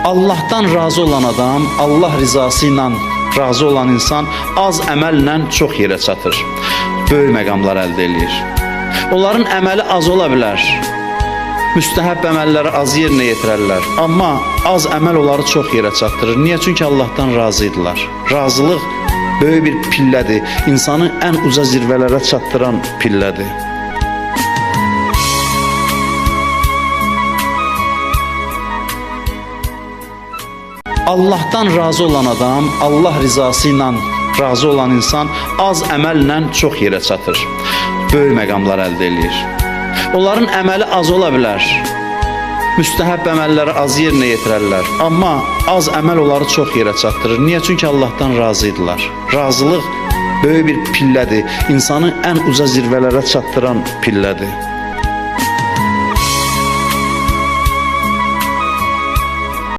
Allahdan razı olan adam, Allah rizası ilə razı olan insan az əməllə çox yerə çatır. Böyük məqamlar əldə eləyir. Onların əməli az ola bilər. Müstəhəbb əməlləri az yerinə yetirərlər. Amma az əməl onları çox yerə çatdırır. Niyə? Çünki Allahdan razı idilər. Razılıq böyük bir pillədir. İnsanı ən uca zirvələrə çatdıran pillədir. Allahdan razı olan adam, Allah rizası ilə razı olan insan az əməllə çox yerə çatır. Böyük məqamlar əldə eləyir. Onların əməli az ola bilər. Müstəhəbb əməlləri az yerinə yetirərlər. Amma az əməl onları çox yerə çatdırır. Niyə? Çünki Allahdan razı idilər. Razılıq böyük bir pillədir. İnsanı ən uca zirvələrə çatdıran pillədir.